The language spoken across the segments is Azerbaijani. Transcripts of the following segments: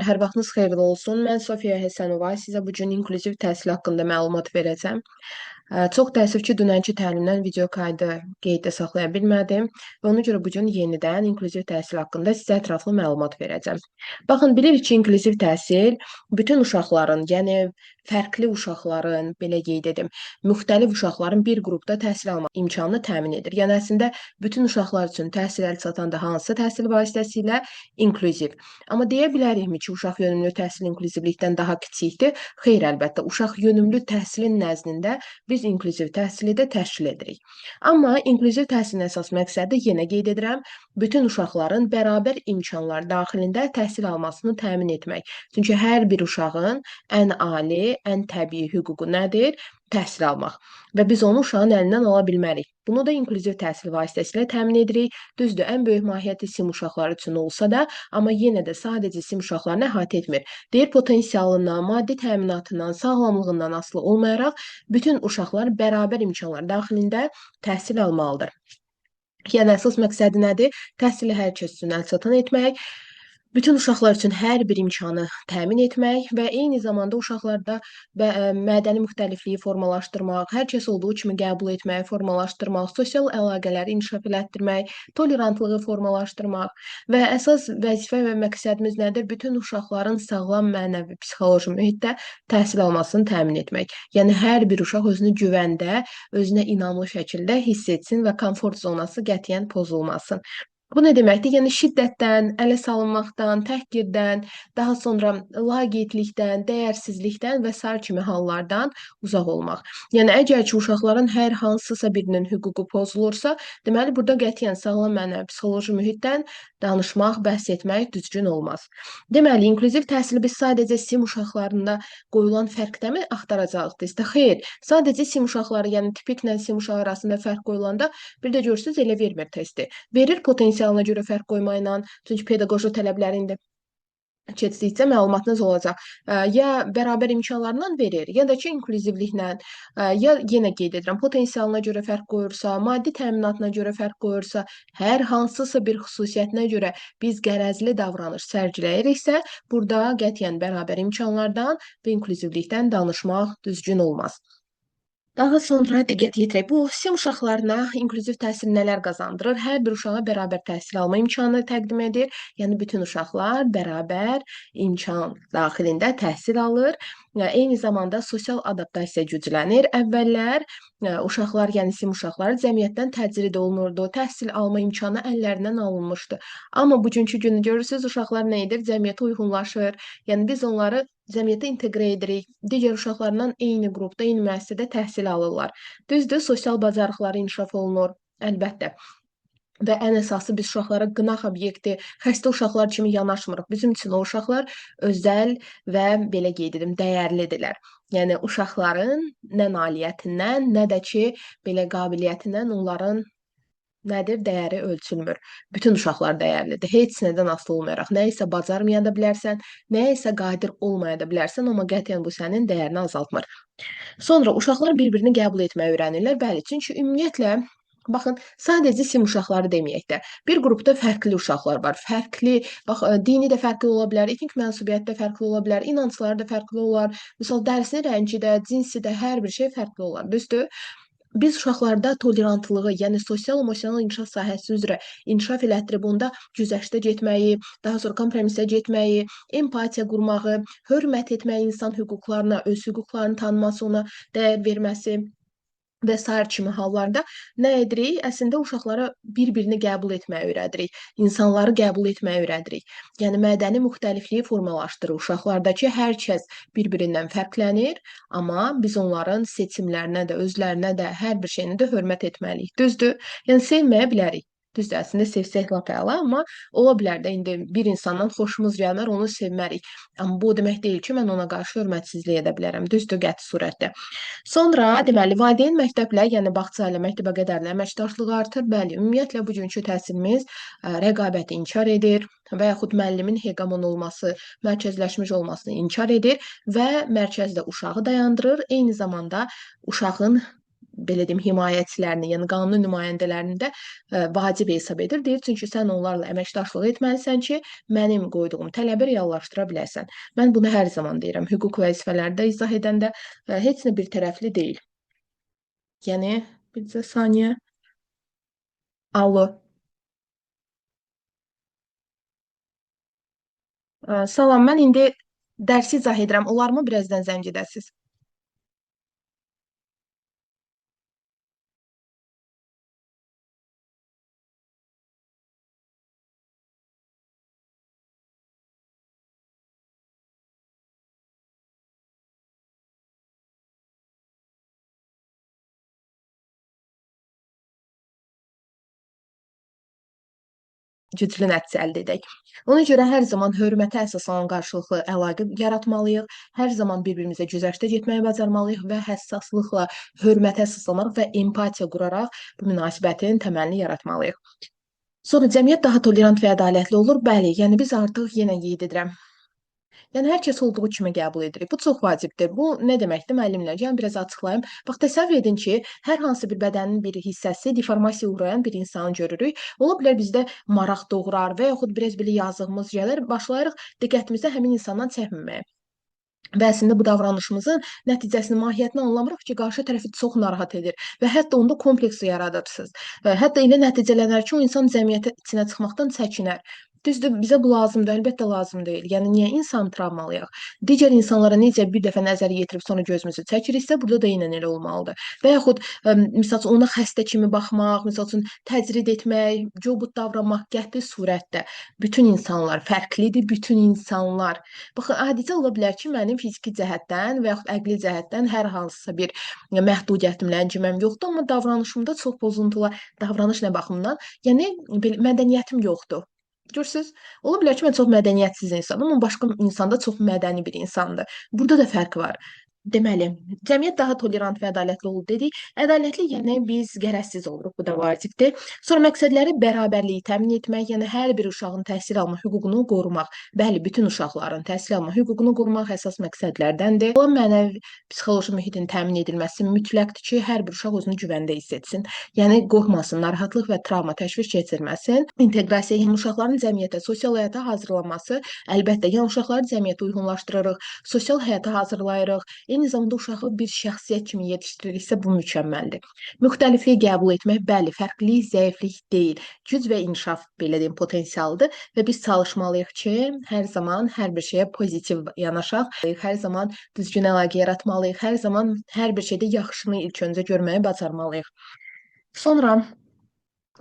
Hər vaxtınız xeyirli olsun. Mən Sofiya Həsənova sizə bu gün inklüziv təhsil haqqında məlumat verəcəm. Çox təəssüf ki, dünənki təlimdən video kaydı qeyddə saxlaya bilmədim və ona görə bu gün yenidən inklüziv təhsil haqqında sizə ətraflı məlumat verəcəm. Baxın, bilirik ki, inklüziv təhsil bütün uşaqların, yəni fərqli uşaqların, belə qeyd edim, müxtəlif uşaqların bir qrupda təhsil alma imkanını təmin edir. Yəni əslində bütün uşaqlar üçün təhsil əl çatanda hansısa təhsil vasitəsilə inklüziv. Amma deyə bilərikmi ki, uşaq yönümlü təhsil inklüzivlikdən daha kiçikdir? Xeyr, əlbəttə, uşaq yönümlü təhsilin nəzdində biz inklüziv təhsili də təşkil edirik. Amma inklüziv təhsilin əsas məqsədi, yenə qeyd edirəm, bütün uşaqların bərabər imkanlar daxilində təhsil almasını təmin etmək. Çünki hər bir uşağın ən ali, ən təbii hüququ nədir? Təhsil almaq. Və biz onu uşağın əlindən ala bilmərik. Bunu da inklüziv təhsil vasitəsilə təmin edirik. Düzdür, ən böyük mahiyyəti SIM uşaqları üçün olsa da, amma yenə də sadəcə SIM uşaqlarını əhatə etmir. Deyir, potensialından, maddi təminatından, sağlamlığından asılı olmayaraq bütün uşaqlar bərabər imkanlar daxilində təhsil almalıdır. Yəni əsas məqsədi nədir? Təhsili hər kəs üçün əlçatan etmək, bütün uşaqlar üçün hər bir imkanı təmin etmək və eyni zamanda uşaqlarda mədəni müxtəlifliyi formalaşdırmaq, hər kəs olduğu kimi qəbul etmək, formalaşdırmaq, sosial əlaqələri inkişaf elətdirmək, tolerantlığı formalaşdırmaq və əsas vəzifə və məqsədimiz nədir? Bütün uşaqların sağlam mənəvi, psixoloji mühitdə təhsil almasını təmin etmək. Yəni hər bir uşaq özünü güvəndə, özünə inamlı şəkildə hiss etsin və komfort zonası qətiyyən pozulmasın. Bu nə deməkdir? Yəni şiddətdən, ələ salınmaqdan, təhqirdən, daha sonra laqeydlikdən, dəyərsizlikdən və sair kimi hallardan uzaq olmaq. Yəni əgər ki, uşaqların hər hansısa birinin hüququ pozulursa, deməli burada qətiyyən sağlam mənəvi psixoloji mühitdən danışmaq, bəhs etmək düzgün olmaz. Deməli, inklüziv təhsili biz sadəcə SIM uşaqlarında qoyulan fərqdəmi axtaracağıq testdə? Xeyr, sadəcə SIM uşaqları, yəni tipiklə SIM uşağı arasında fərq qoyulanda bir də görürsünüz, elə vermir testi. Verir potensialına görə fərq qoymayla, çünki pedaqoji tələblərində keçdikcə məlumatınız olacaq. Ya bərabər imkanlarla verir, ya da ki, inklüzivliklə, ya yenə qeyd edirəm, potensialına görə fərq qoyursa, maddi təminatına görə fərq qoyursa, hər hansısa bir xüsusiyyətinə görə biz qərəzli davranış sərgiləyiriksə, burada qətiyyən bərabər imkanlardan və inklüzivlikdən danışmaq düzgün olmaz. Daha sonra diqqət yetirək. Bu, SIM uşaqlarına inklüziv təhsil nələr qazandırır? Hər bir uşağa bərabər təhsil alma imkanı təqdim edir. Yəni, bütün uşaqlar bərabər imkan daxilində təhsil alır. Eyni zamanda sosial adaptasiya güclənir. Əvvəllər uşaqlar, yəni SIM uşaqları cəmiyyətdən təcrid olunurdu. Təhsil alma imkanı əllərindən alınmışdı. Amma bugünkü günü görürsünüz, uşaqlar nə edir? Cəmiyyətə uyğunlaşır. Yəni, biz onları cəmiyyətə inteqrə edirik. Digər uşaqlarla eyni qrupda, eyni müəssisədə təhsil alırlar. Düzdür, sosial bacarıqları inkişaf olunur, əlbəttə. Və ən əsası biz uşaqlara qınaq obyekti, xəstə uşaqlar kimi yanaşmırıq. Bizim üçün o uşaqlar özəl və belə qeyd edim, dəyərlidirlər. Yəni uşaqların nə nailiyyətindən, nə də ki, belə qabiliyyətindən onların nədir? Dəyəri ölçülmür. Bütün uşaqlar dəyərlidir. Heç nədən asılı olmayaraq. Nə isə bacarmaya da bilərsən, nəyə isə qadir olmaya da bilərsən, amma qətiyyən bu sənin dəyərini azaltmır. Sonra uşaqlar bir-birini qəbul etməyi öyrənirlər. Bəli, çünki ümumiyyətlə, baxın, sadəcə SIM uşaqları deməyək də. Bir qrupda fərqli uşaqlar var. Fərqli, bax, dini də fərqli ola bilər, etnik mənsubiyyət də fərqli ola bilər, inancları da fərqli olar. Misal, dərisinin rəngi də, cinsi də, hər bir şey fərqli olar. Düzdür? Biz uşaqlarda tolerantlığı, yəni sosial-emosional inkişaf sahəsi üzrə inkişaf elətdirib onda güzəştə getməyi, daha sonra kompromisə getməyi, empatiya qurmağı, hörmət etməyi insan hüquqlarına, öz hüquqlarını tanıması, ona dəyər verməsi və sair kimi hallarda nə edirik? Əslində uşaqlara bir-birini qəbul etməyi öyrədirik, insanları qəbul etməyi öyrədirik. Yəni mədəni müxtəlifliyi formalaşdırır uşaqlardakı hər kəs bir-birindən fərqlənir, amma biz onların seçimlərinə də, özlərinə də, hər bir şeyinə də hörmət etməliyik. Düzdür? Yəni sevməyə bilərik. Düzdür, əslində sevsək lap əla, amma ola bilər də indi bir insandan xoşumuz gəlmər, onu sevmərik. Amma bu o demək deyil ki, mən ona qarşı hörmətsizlik edə bilərəm. Düzdür, qəti surətdə. Sonra, deməli, valideyn məktəblə, yəni bağça ilə məktəbə qədərlə əməkdaşlığı artır. Bəli, ümumiyyətlə, bugünkü təhsilimiz rəqabəti inkar edir və yaxud müəllimin hegemon olması, mərkəzləşmiş olmasını inkar edir və mərkəzdə uşağı dayandırır. Eyni zamanda uşağın belə deyim, himayəçilərini, yəni qanuni nümayəndələrini də vacib hesab edir. Deyir, çünki sən onlarla əməkdaşlıq etməlisən ki, mənim qoyduğum tələbi reallaşdıra biləsən. Mən bunu hər zaman deyirəm. Hüquq vəzifələri də izah edəndə heç nə bir tərəfli deyil. Yəni, bircə saniyə. Alo. Salam, mən indi dərsi izah edirəm. Olarmı birazdan zəng edəsiniz? Güclü nəticə əldə edək. Ona görə hər zaman hörmətə əsaslanan qarşılıqlı əlaqə yaratmalıyıq, hər zaman bir-birimizə güzəştə getməyi bacarmalıyıq və həssaslıqla, hörmətə əsaslanaraq və empatiya quraraq bu münasibətin təməlini yaratmalıyıq. Sonra cəmiyyət daha tolerant və ədalətli olur. Bəli, yəni biz artıq yenə qeyd edirəm. Yəni, hər kəs olduğu kimi qəbul edirik. Bu çox vacibdir. Bu nə deməkdir müəllimlər? Yəni, biraz açıqlayım. Bax, təsəvvür edin ki, hər hansı bir bədənin bir hissəsi deformasiyaya uğrayan bir insanı görürük. Ola bilər bizdə maraq doğurar və yaxud biraz belə yazığımız gələr, başlayarıq diqqətimizi həmin insandan çəkməməyə. Və əslində bu davranışımızın nəticəsini, mahiyyətini anlamırıq ki, qarşı tərəfi çox narahat edir və hətta onda kompleks yaradırsınız. Və hətta elə nəticələnər ki, o insan cəmiyyətə içinə çıxmaqdan çəkinər. Düzdür, bizə bu lazımdır, əlbəttə lazım deyil. Yəni, niyə insanı travmalayaq? Digər insanlara necə bir dəfə nəzər yetirib sonra gözümüzü çəkiriksə, burada da eynən elə olmalıdır. Və yaxud, misal üçün, ona xəstə kimi baxmaq, misal üçün, təcrid etmək, cobud davranmaq qəti surətdə. Bütün insanlar fərqlidir, bütün insanlar. Baxın, adicə ola bilər ki, mənim fiziki cəhətdən və yaxud əqli cəhətdən hər hansısa bir məhdudiyyətim, ləngiməm yoxdur, amma davranışımda çox pozuntular, davranış nə baxımdan? Yəni, mədəniyyətim yoxdur. Görürsünüz, ola bilər ki, mən çox mədəniyyətsiz insanım, amma başqa insan da çox mədəni bir insandır. Burada da fərq var. Deməli, cəmiyyət daha tolerant və ədalətli olur dedik. Ədalətli, yəni biz qərəzsiz oluruq, bu da vacibdir. Sonra məqsədləri bərabərliyi təmin etmək, yəni hər bir uşağın təhsil alma hüququnu qorumaq. Bəli, bütün uşaqların təhsil alma hüququnu qorumaq əsas məqsədlərdəndir. Olan mənəvi psixoloji mühitin təmin edilməsi mütləqdir ki, hər bir uşaq özünü güvəndə hiss etsin. Yəni qorxmasın, narahatlıq və travma təşviş keçirməsin. İnteqrasiya, yəni uşaqların cəmiyyətə, sosial həyata hazırlanması, əlbəttə, yəni uşaqları cəmiyyətə uyğunlaşdırırıq, sosial həyata hazırlayırıq. Eyni zamanda uşağı bir şəxsiyyət kimi yetişdiririksə, bu mükəmməldir. Müxtəlifliyi qəbul etmək, bəli, fərqlilik, zəiflik deyil, güc və inkişaf, belə deyim, potensialdır və biz çalışmalıyıq ki, hər zaman hər bir şeyə pozitiv yanaşaq, hər zaman düzgün əlaqə yaratmalıyıq, hər zaman hər bir şeydə yaxşını ilk öncə görməyi bacarmalıyıq. Sonra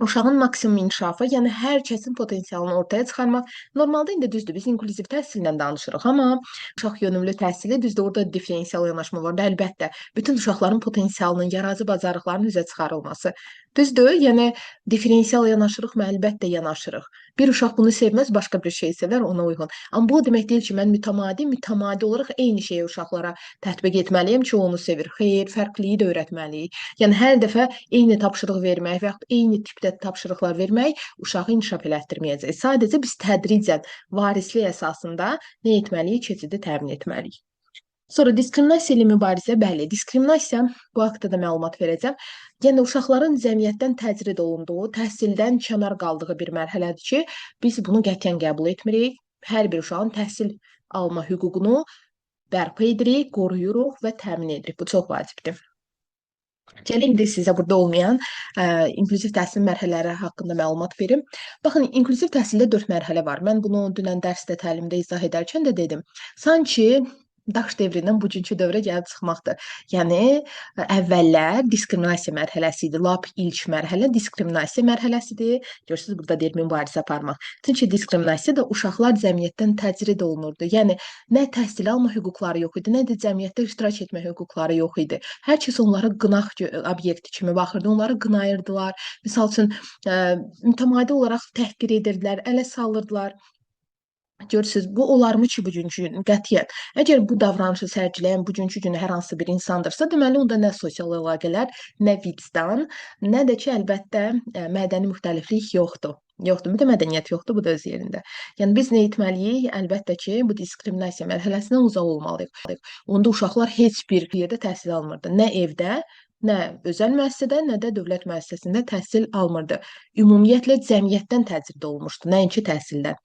uşağın maksimum inkişafı, yəni hər kəsin potensialını ortaya çıxarmaq. Normalda indi düzdür, biz inklüziv təhsildən danışırıq, amma uşaq yönümlü təhsili, düzdür, orada diferensial yanaşma var. Əlbəttə, bütün uşaqların potensialının, yaradıcı bacarıqlarının üzə çıxarılması. Düzdür, yəni diferensial yanaşırıqmı? Əlbəttə yanaşırıq. Bir uşaq bunu sevməz, başqa bir şey sevər, ona uyğun. Amma bu o demək deyil ki, mən mütəmadi olaraq eyni şeyi uşaqlara tətbiq etməliyəm ki, o onu sevir. Xeyr, fərqliliyi də öyrətməliyik. Yəni hər dəfə eyni tapşırıq vermək və yaxud eyni tipdə tapşırıqlar vermək uşağı inkişaf elətdirməyəcək. Sadəcə biz tədricən varislik əsasında nə etməliyik? Keçidi təmin etməliyik. Sonra diskriminasiya ilə mübarizə, bəli, diskriminasiya, bu haqda da məlumat verəcəm. Yəni uşaqların cəmiyyətdən təcrid olunduğu, təhsildən kənar qaldığı bir mərhələdir ki, biz bunu qətiyyən qəbul etmirik. Hər bir uşağın təhsil alma hüququnu bərpa edirik, qoruyuruq və təmin edirik. Bu çox vacibdir. Gəlin indi sizə burada olmayan inklüziv təhsil mərhələləri haqqında məlumat verim. Baxın, inklüziv təhsildə 4 mərhələ var. Mən bunu dünən dərsdə, təlimdə izah edərkən də dedim. Sanki daş devrindən bugünkü dövrə gəlib çıxmaqdır. Yəni, əvvəllər diskriminasiya mərhələsi idi. Lap ilk mərhələ diskriminasiya mərhələsidir. Görürsünüz, burada deyir mübarizə aparmaq. Çünki diskriminasiyada uşaqlar cəmiyyətdən təcrid olunurdu. Yəni, nə təhsil alma hüquqları yox idi, nə də cəmiyyətdə iştirak etmə hüquqları yox idi. Hər kəs onlara qınaq obyekti kimi baxırdı, onları qınayırdılar. Misal üçün, mütəmadi olaraq təhqir edirdilər, ələ salırdılar. Görürsünüz, bu olarmı ki, bugünkü gün? Qətiyyən. Əgər bu davranışı sərgiləyən bugünkü gün hər hansı bir insandırsa, deməli, onda nə sosial əlaqələr, nə vicdan, nə də ki, əlbəttə, mədəni müxtəliflik yoxdur. Yoxdur, bir də mədəniyyət yoxdur, bu da öz yerində. Yəni, biz nə etməliyik? Əlbəttə ki, bu diskriminasiya mərhələsindən uzaq olmalıyıq. Onda uşaqlar heç bir yerdə təhsil almırdı. Nə evdə, Nə özəl müəssisədə, nə də dövlət müəssisəsində təhsil almırdı. Ümumiyyətlə cəmiyyətdən təcrid olunmuşdu, nəinki təhsildən.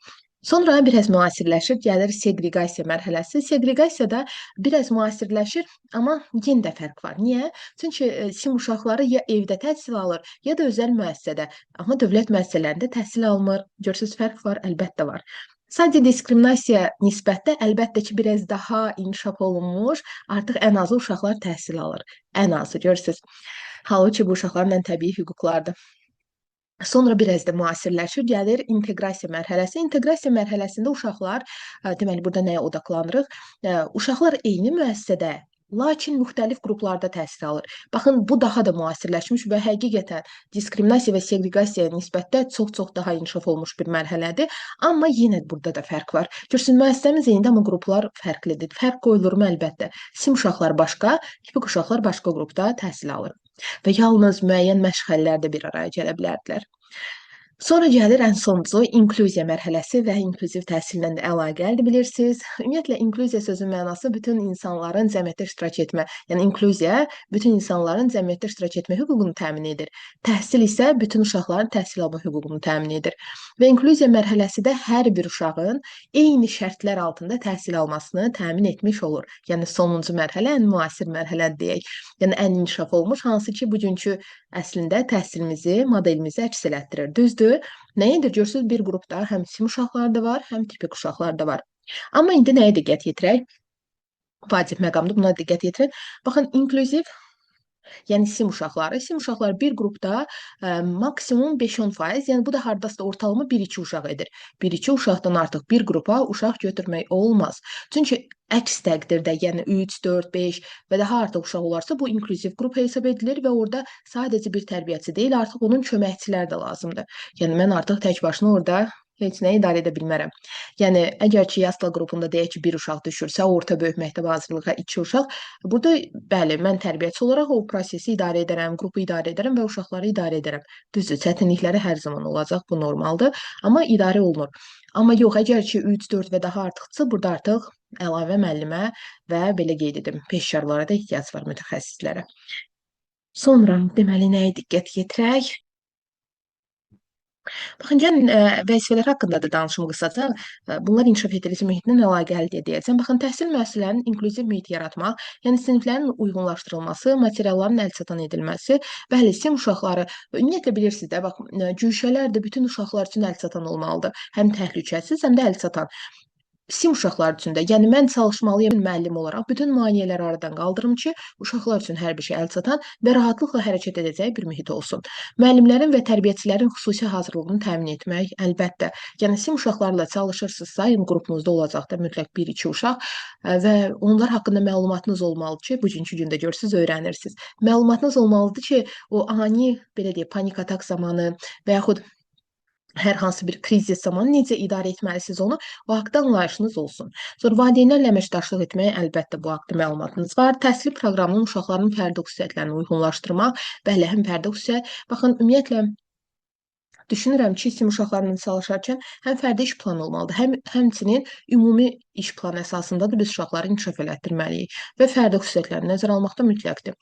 Sonra biraz müasirləşir, gəlir seqreqasiya mərhələsi. Seqreqasiyada biraz müasirləşir, amma yenə də fərq var. Niyə? Çünki sim uşaqları ya evdə təhsil alır, ya da özəl müəssisədə, amma dövlət müəssisələrində təhsil almır. Görürsüz, fərq var, əlbəttə var. Sadəcə diskriminasiya nisbətdə əlbəttə ki, biraz daha inkişaf olunmuş, artıq ən azı uşaqlar təhsil alır. Ən azı, görürsüz. Halbuki bu uşaqların ən təbii hüquqlarıdır. Sonra biraz da müasirləşir, gəlir inteqrasiya mərhələsi. İnteqrasiya mərhələsində uşaqlar, deməli burada nəyə odaqlanırıq? Uşaqlar eyni müəssisədə, lakin müxtəlif qruplarda təhsil alır. Baxın, bu daha da müasirləşmiş və həqiqətən diskriminasiya və seqreqasiyaya nisbətdə çox-çox daha inkişaf olmuş bir mərhələdir. Amma yenə burada da fərq var. Görürsünüz, müəssisəmiz eynidir, amma qruplar fərqlidir. Fərq qoyulurmu? Əlbəttə. Sim uşaqlar başqa, tipik uşaqlar başqa qrupda təhsil alır və yalnız müəyyən məşğələlərdə bir araya gələ bilərdilər. Sonra gəlir ən sonuncu inklüziya mərhələsi və inklüziv təhsillə də əlaqəlidir, bilirsiniz. Ümumiyyətlə, inklüziya sözünün mənası bütün insanların cəmiyyətdə iştirak etmə, yəni inklüziya bütün insanların cəmiyyətdə iştirak etmə hüququnu təmin edir. Təhsil isə bütün uşaqların təhsil alma hüququnu təmin edir. Və inklüziya mərhələsi də hər bir uşağın eyni şərtlər altında təhsil almasını təmin etmiş olur. Yəni sonuncu mərhələ ən müasir mərhələ deyək. Yəni ən inkişaf olmuş, hansı ki bugünkü əslində təhsilimizi, modelimizi əks elətdirir. Düzdür? Nə edir? Görürsünüz, bir qrupda həm sim uşaqlar da var, həm tipik uşaqlar da var. Amma indi nəyə diqqət yetirək? Vacib məqamdır, buna diqqət yetirin. Baxın, inklüziv, yəni sim uşaqları. Sim uşaqları bir qrupda maksimum 5-10%, yəni bu da hardasa ortalama 1-2 uşaq edir. 1-2 uşaqdan artıq bir qrupa uşaq götürmək olmaz. Çünki əks təqdirdə, yəni 3, 4, 5 və daha artıq uşaq olarsa, bu inklüziv qrup hesab edilir və orada sadəcə bir tərbiyəçi deyil, artıq onun köməkçiləri də lazımdır. Yəni mən artıq tək başına orada heç nə idarə edə bilmərəm. Yəni, əgər ki, yasla qrupunda deyək ki, bir uşaq düşürsə, orta böyük məktəb hazırlığa 2 uşaq, burada, bəli, mən tərbiyəçi olaraq o prosesi idarə edərəm, qrupu idarə edərəm və uşaqları idarə edərəm. Düzdür, çətinlikləri hər zaman olacaq, bu normaldır, amma idarə olunur. Amma yox, əgər ki, 3, 4 və daha artıqdırsa, burada artıq əlavə müəllimə və belə qeyd edim, peşkarlara da ehtiyac var, mütəxəssislərə. Sonra, deməli, nəyə diqqət yetirək? Baxın, gəlin, vəzifələr haqqında da danışım qısaca. Bunlar inkişaf etdirici mühitlə əlaqəli deyə deyəcəm. Baxın, təhsil müəssisələrinin inklüziv mühit yaratmaq, yəni siniflərin uyğunlaşdırılması, materialların əlçatan edilməsi. Bəli, sim uşaqları, ümumiyyətlə bilirsiniz də, bax, güşələr də bütün uşaqlar üçün əlçatan olmalıdır. Həm təhlükəsiz, həm də əlçatan. Sim uşaqlar üçün də, yəni mən çalışmalıyam müəllim olaraq, bütün maneələri aradan qaldırım ki, uşaqlar üçün hər bir şey əlçatan və rahatlıqla hərəkət edəcəyi bir mühit olsun. Müəllimlərin və tərbiyəçilərin xüsusi hazırlığını təmin etmək, əlbəttə. Yəni sim uşaqlarla çalışırsınızsa, yəni qrupunuzda olacaq da mütləq 1-2 uşaq və onlar haqqında məlumatınız olmalıdır ki, bugünkü gündə görürsünüz, öyrənirsiniz. Məlumatınız olmalıdır ki, o ani, belə deyək, panik atak zamanı və yaxud hər hansı bir krizis zamanı necə idarə etməlisiniz onu, o haqda anlayışınız olsun. Sonra valideynlərlə əməkdaşlıq etmək, əlbəttə bu haqda məlumatınız var. Təhsil proqramının uşaqların fərdi xüsusiyyətlərini uyğunlaşdırmaq, bəli, həm fərdi xüsusiyyət. Baxın, ümumiyyətlə, düşünürəm ki, sim uşaqlarla çalışarkən həm fərdi iş planı olmalıdır, həmçinin ümumi iş planı əsasında da biz uşaqları inkişaf elətdirməliyik və fərdi xüsusiyyətlərini nəzərə almaq da mütləqdir.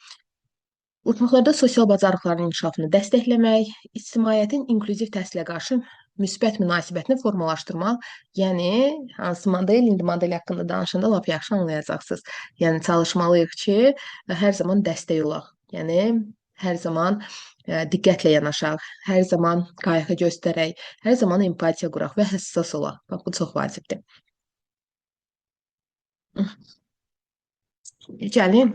Uşaqlarda sosial bacarıqların inkişafını dəstəkləmək, ictimaiyyətin inklüziv təhsilə qarşı müsbət münasibətini formalaşdırmaq, yəni hansı model, indi model haqqında danışanda lap yaxşı anlayacaqsınız. Yəni çalışmalıyıq ki, hər zaman dəstək olaq. Yəni hər zaman diqqətlə yanaşaq, hər zaman qayğı göstərək, hər zaman empatiya quraq və həssas olaq. Bax, bu çox vacibdir. Gəlin,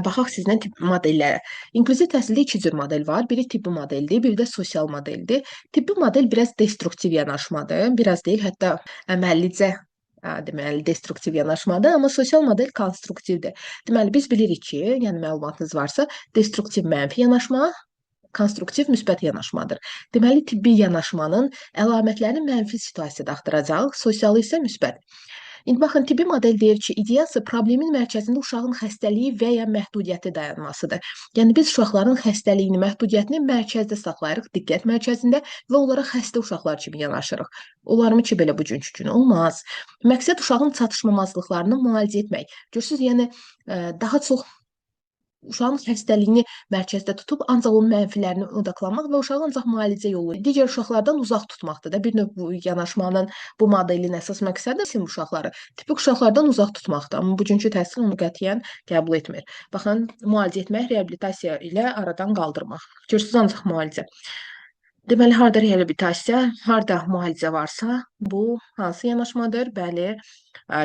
baxaq sizlə tip modellərə. İnklüziv təhsildə iki cür model var. Biri tibbi modeldir, biri də sosial modeldir. Tibbi model biraz destruktiv yanaşmadır. Biraz deyil, hətta əməllicə deməli, destruktiv yanaşmadır, amma sosial model konstruktivdir. Deməli, biz bilirik ki, yəni məlumatınız varsa, destruktiv mənfi yanaşma, konstruktiv müsbət yanaşmadır. Deməli, tibbi yanaşmanın əlamətlərini mənfi situasiyada axtaracaq, sosialı isə müsbət. İndi baxın, tibbi model deyir ki, ideyası problemin mərkəzində uşağın xəstəliyi və ya məhdudiyyəti dayanmasıdır. Yəni biz uşaqların xəstəliyini, məhdudiyyətini mərkəzdə saxlayırıq, diqqət mərkəzində və onlara xəstə uşaqlar kimi yanaşırıq. Olarmı ki, belə bugünkü gün? Olmaz. Məqsəd uşağın çatışmamazlıqlarını müalicə etmək. Görürsünüz, yəni daha çox Uşağın xəstəliyini mərkəzdə tutub ancaq onun mənfilərinə odaqlanmaq və uşağı ancaq müalicə yolu digər uşaqlardan uzaq tutmaqdır da. Bir növ bu yanaşmanın, bu modelin əsas məqsədi sim uşaqları tipik uşaqlardan uzaq tutmaqdır. Amma bugünkü təhsil onu qətiyyən qəbul etmir. Baxın, müalicə etmək, reabilitasiya ilə aradan qaldırmaq. Görürsünüz, ancaq müalicə. Deməli, harda reabilitasiya, harda müalicə varsa, bu hansı yanaşmadır? Bəli,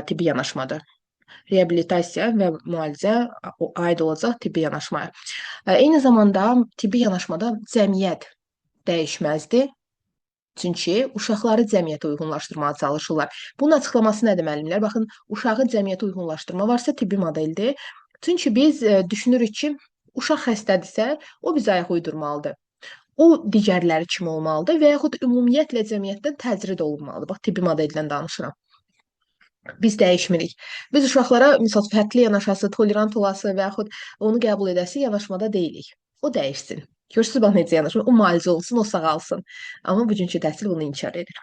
tibbi yanaşmadır. Reabilitasiya və müalicə aid olacaq tibbi yanaşmaya. Eyni zamanda tibbi yanaşmada cəmiyyət dəyişməzdir. Çünki uşaqları cəmiyyətə uyğunlaşdırmağa çalışırlar. Bunun açıqlaması nədir müəllimlər? Baxın, uşağı cəmiyyətə uyğunlaşdırma varsa tibbi modeldir. Çünki biz düşünürük ki, uşaq xəstədirsə, o bizə ayaq uydurmalıdır. O digərləri kimi olmalıdır və yaxud ümumiyyətlə cəmiyyətdən təcrid olunmalıdır. Bax, tibbi modeldən danışıram. Biz dəyişmirik. Biz uşaqlara misal fərqli yanaşası, tolerant olası və yaxud onu qəbul edəsi yanaşmada deyilik. O dəyişsin. Görürsünüz, bax necə yanaşır. O müalicə olunsun, o sağalsın. Amma bugünkü təhsil bunu inkar edir.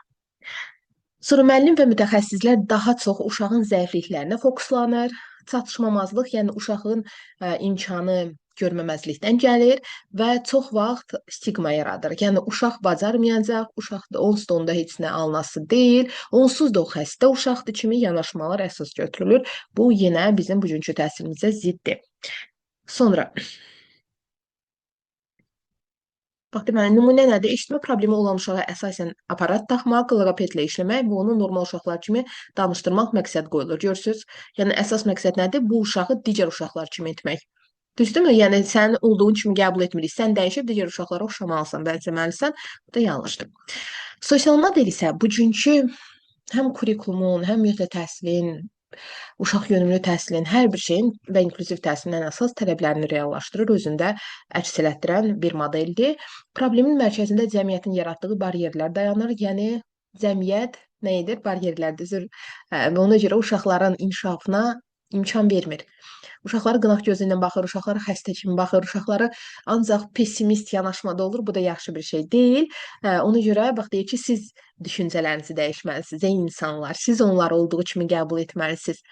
Sonra müəllim və mütəxəssislər daha çox uşağın zəifliklərinə fokuslanır. Çatışmamazlıq, yəni uşağın imkanı görməməzlikdən gəlir və çox vaxt stigma yaradır. Yəni uşaq bacarmayacaq, uşaq da onsuz da onda heç nə alınası deyil, onsuz da o xəstə uşaqdır kimi yanaşmalar əsas götürülür. Bu yenə bizim bugünkü təhsilimizə ziddir. Sonra bax, deməli, nümunə nədir? Eşitmə problemi olan uşağa əsasən aparat taxmaq, loqopedlə işləmək və onu normal uşaqlar kimi danışdırmaq məqsəd qoyulur. Görürsünüz? Yəni əsas məqsəd nədir? Bu uşağı digər uşaqlar kimi etmək. Düzdürmü? Yəni sənin olduğun kimi qəbul etmirik. Sən dəyişib digər uşaqlara oxşamalısan, bənzəməlisən. Bu da yanlışdır. Sosial model isə bugünkü həm kurikulumun, həm ümumiyyətlə təhsilin, uşaq yönümlü təhsilin, hər bir şeyin və inklüziv təhsilin ən əsas tələblərini reallaşdırır, özündə əks elətdirən bir modeldir. Problemin mərkəzində cəmiyyətin yaratdığı bariyerlər dayanır. Yəni cəmiyyət nə edir? Bariyerlər düzür və ona görə uşaqların inkişafına imkan vermir. Uşaqlara qınaq gözü ilə baxır, uşaqlara xəstə kimi baxır, uşaqlara ancaq pessimist yanaşmada olur. Bu da yaxşı bir şey deyil. Ona görə bax deyir ki, siz düşüncələrinizi dəyişməlisiniz, ey insanlar. Siz onları olduğu kimi qəbul etməlisiniz.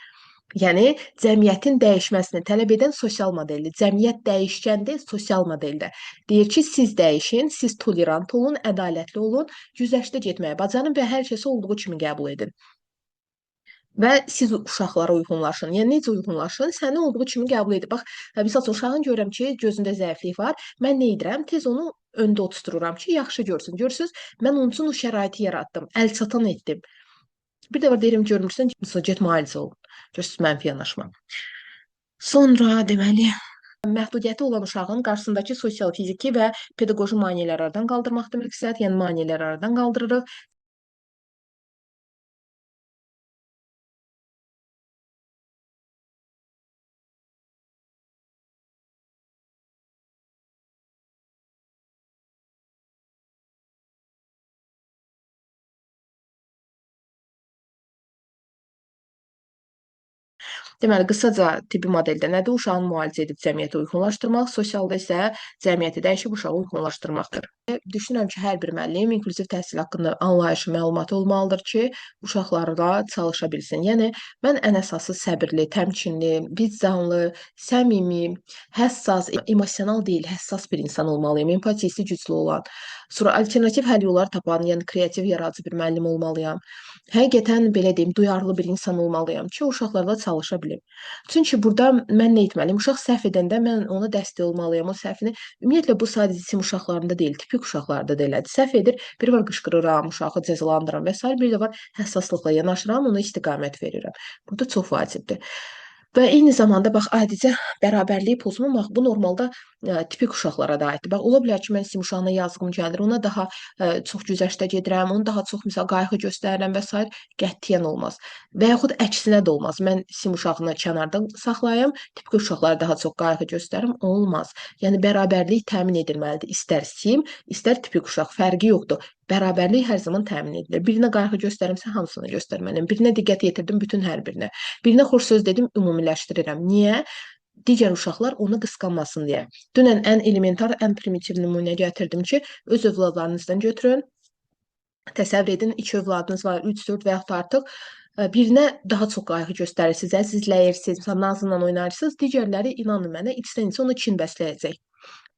Yəni cəmiyyətin dəyişməsini tələb edən sosial modeldir. Cəmiyyət dəyişkəndir, sosial modeldə. Deyir ki, siz dəyişin, siz tolerant olun, ədalətli olun, güzəştə getməyi bacarın və hər kəsi olduğu kimi qəbul edin. Və siz uşaqlara uyğunlaşın. Yəni necə uyğunlaşın? Səni olduğu kimi qəbul edin. Bax, misal üçün uşağın görürəm ki, gözündə zəiflik var. Mən nə edirəm? Tez onu öndə oturdururam ki, yaxşı görsün. Görürsüz, mən onun üçün o şəraiti yaratdım, əlçatan etdim. Bir də var deyirəm, görmürsən, misal get müalicə ol. Görürsüz, mənfi yanaşma. Sonra deməli, məhdudiyyəti olan uşağın qarşısındakı sosial, fiziki və pedaqoji maneələri aradan qaldırmaqdır məqsəd. Yəni maneələri aradan qaldırırıq. Deməli, qısaca tibbi modeldə nədir? Uşağın müalicə edib cəmiyyətə uyğunlaşdırmaq, sosialda isə cəmiyyəti dəyişib uşağı uyğunlaşdırmaqdır. Düşünürəm ki, hər bir müəllim inklüziv təhsil haqqında anlayışı, məlumatı olmalıdır ki, uşaqlarla çalışa bilsin. Yəni, mən ən əsası səbirli, təmkinli, vicdanlı, səmimi, həssas, emosional deyil, həssas bir insan olmalıyam, empatiyası güclü olan, sonra alternativ həll yolları tapan, yəni kreativ, yaradıcı bir müəllim olmalıyam. Həqiqətən, belə deyim, duyarlı bir insan olmalıyam ki, uşaqlarla çalışa bilim. Çünki burada mən nə etməliyəm? Uşaq səhv edəndə mən ona dəstək olmalıyam. O səhvini, ümumiyyətlə bu sadəcə sim uşaqlarında deyil, tipik uşaqlarda da elədir. Səhv edir, bir var qışqırıram, uşağı cəzalandıram və s. bir də var həssaslıqla yanaşıram, ona istiqamət verirəm. Burada çox vacibdir. Və eyni zamanda bax adicə bərabərliyi pozmamaq bu normalda tipik uşaqlara da aiddir. Bax ola bilər ki, mən sim uşağına yazığım gəlir, ona daha çox güzəştə gedirəm, onu daha çox misal qayğı göstərirəm və s. qətiyyən olmaz. Və yaxud əksinə də olmaz. Mən sim uşağını kənarda saxlayım, tipik uşaqlara daha çox qayğı göstərim, olmaz. Yəni bərabərlik təmin edilməlidir. İstər sim, istər tipik uşaq, fərqi yoxdur. Bərabərlik hər zaman təmin edilir. Birinə qayğı göstərimsə, hamısını göstərməliyəm. Birinə diqqət yetirdim, bütün hər birinə. Birinə xoş söz dedim, ümumiləşdirirəm. Niyə? Digər uşaqlar onu qısqanmasın deyə. Dünən ən elementar, ən primitiv nümunə gətirdim ki, öz övladlarınızdan götürün. Təsəvvür edin, 2 övladınız var, 3, 4 və yaxud artıq. Birinə daha çox qayğı göstərirsiniz, əzizləyirsiniz, məsələn, nazınla oynarsınız, digərləri, inanın mənə, içdən-içə onu kin bəsləyəcək.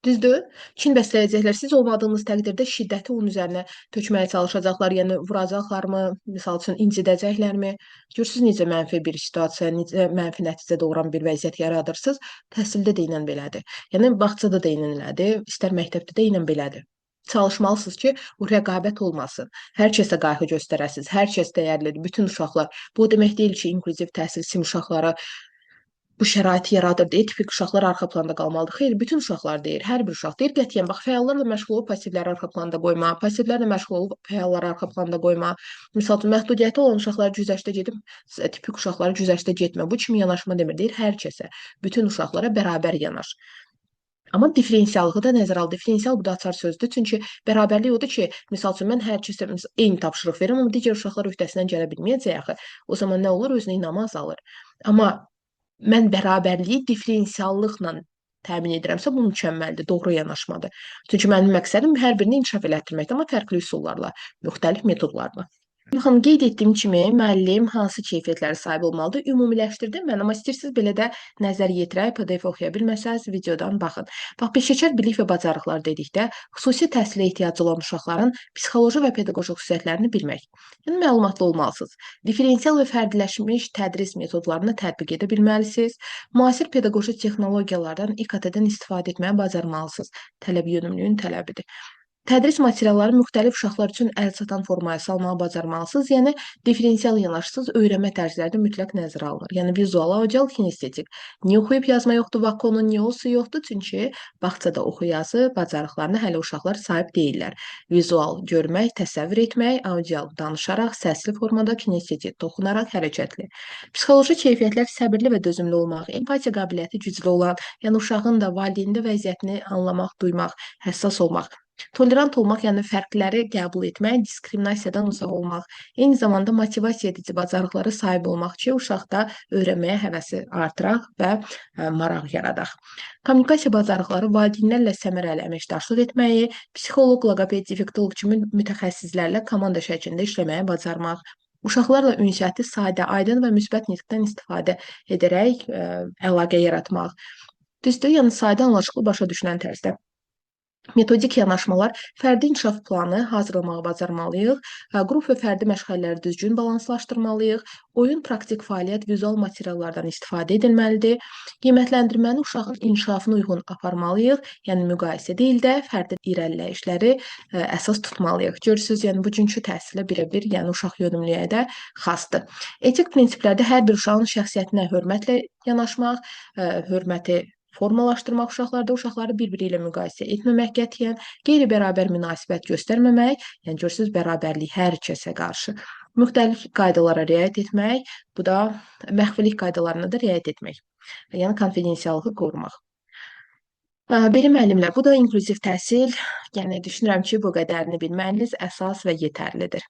Düzdür? Kin bəsləyəcəklər. Siz olmadığınız təqdirdə şiddəti onun üzərinə tökməyə çalışacaqlar, yəni vuracaqlarmı, misal üçün incidəcəklərmi? Görürsünüz necə mənfi bir situasiya, necə mənfi nəticə doğuran bir vəziyyət yaradırsınız. Təhsildə də eynən belədir. Yəni bağçada da eynən elədir, istər məktəbdə də eynən belədir. Çalışmalısınız ki, bu rəqabət olmasın. Hər kəsə qayğı göstərəsiniz, hər kəs dəyərlidir, bütün uşaqlar. Bu o demək deyil ki, inklüziv təhsil sim uşaqlara bu şəraiti yaradır deyə tipik uşaqlar arxa planda qalmalıdır. Xeyr, bütün uşaqlar deyir, hər bir uşaq deyir. Qətiyyən bax, fəallarla məşğul olub passivləri arxa planda qoyma, passivlərlə məşğul olub fəalları arxa planda qoyma. Misal üçün, məhdudiyyəti olan uşaqlar güzəştə gedib, tipik uşaqları güzəştə getmə. Bu kimi yanaşma demir, deyir hər kəsə, bütün uşaqlara bərabər yanaş. Amma diferensiallığı da nəzərə al. Diferensial bu da açar sözdür. Çünki bərabərlik odur ki, misal üçün, mən hər kəsə eyni tapşırıq verirəm, amma digər uşaqlar öhdəsindən gələ bilməyəcək axı. O zaman nə olur? Özünə inamı azalır. Amma mən bərabərliyi diferensiallıqla təmin edirəmsə, bu mükəmməldir, doğru yanaşmadır. Çünki mənim məqsədim hər birini inkişaf elətdirməkdir, amma fərqli üsullarla, müxtəlif metodlarla. Baxın, qeyd etdiyim kimi, müəllim hansı keyfiyyətlərə sahib olmalıdır? Ümumiləşdirdim mən, amma istəyirsiniz belə də nəzər yetirək, PDF oxuya bilməsəniz videodan baxın. Bax, peşəkar bilik və bacarıqlar dedikdə, xüsusi təhsilə ehtiyacı olan uşaqların psixoloji və pedaqoji xüsusiyyətlərini bilmək. Yəni, məlumatlı olmalısınız. Diferensial və fərdiləşmiş tədris metodlarını tətbiq edə bilməlisiniz. Müasir pedaqoji texnologiyalardan, İKT-dən istifadə etməyi bacarmalısınız. Tələb yönümlüyün tələbidir. Tədris materialları müxtəlif uşaqlar üçün əlçatan formaya salmağı bacarmalısınız. Yəni, diferensial yanaşsız öyrənmə tərzləri də mütləq nəzərə alınır. Yəni, vizual, audial, kinestetik. Niyə oxuyub yazma yoxdur, vakonun niyə olsa yoxdur? Çünki bağçada oxu yazı bacarıqlarına hələ uşaqlar sahib deyillər. Vizual görmək, təsəvvür etmək, audial danışaraq, səsli formada, kinestetik toxunaraq, hərəkətli. Psixoloji keyfiyyətlər səbirli və dözümlü olmaq, empatiya qabiliyyəti güclü olan, yəni uşağın da valideynin də vəziyyətini anlamaq, duymaq, həssas olmaq. Tolerant olmaq, yəni fərqləri qəbul etmək, diskriminasiyadan uzaq olmaq, eyni zamanda motivasiya edici bacarıqlara sahib olmaq ki, uşaqda öyrənməyə həvəsi artıraq və maraq yaradaq. Kommunikasiya bacarıqları valideynlərlə səmərəli əməkdaşlıq etməyi, psixoloq, loqoped, defektoloq kimi mütəxəssislərlə komanda şəklində işləməyi bacarmaq, uşaqlarla ünsiyyəti sadə, aydın və müsbət nitqdən istifadə edərək əlaqə yaratmaq. Düzdür, yəni sadə, anlaşıqlı, başa düşülən tərzdə. Metodik yanaşmalar, fərdi inkişaf planı hazırlamağı bacarmalıyıq, qrup və fərdi məşğələləri düzgün balanslaşdırmalıyıq, oyun, praktik fəaliyyət, vizual materiallardan istifadə edilməlidir, qiymətləndirməni uşağın inkişafına uyğun aparmalıyıq, yəni müqayisə deyil də fərdi irəliləyişləri əsas tutmalıyıq. Görürsünüz, yəni bugünkü təhsilə birəbir, yəni uşaq yönümlüyə də xasdır. Etik prinsiplərdə hər bir uşağın şəxsiyyətinə hörmətlə yanaşmaq, hörməti formalaşdırmaq uşaqlarda, uşaqları bir-biri ilə müqayisə etməmək qətiyyən, qeyri-bərabər münasibət göstərməmək, yəni görürsünüz, bərabərlik hər kəsə qarşı, müxtəlif qaydalara riayət etmək, bu da məxfilik qaydalarına da riayət etmək, yəni konfidensiallığı qorumaq. Belə müəllimlər, bu da inklüziv təhsil, yəni düşünürəm ki, bu qədərini bilməyiniz əsas və yetərlidir.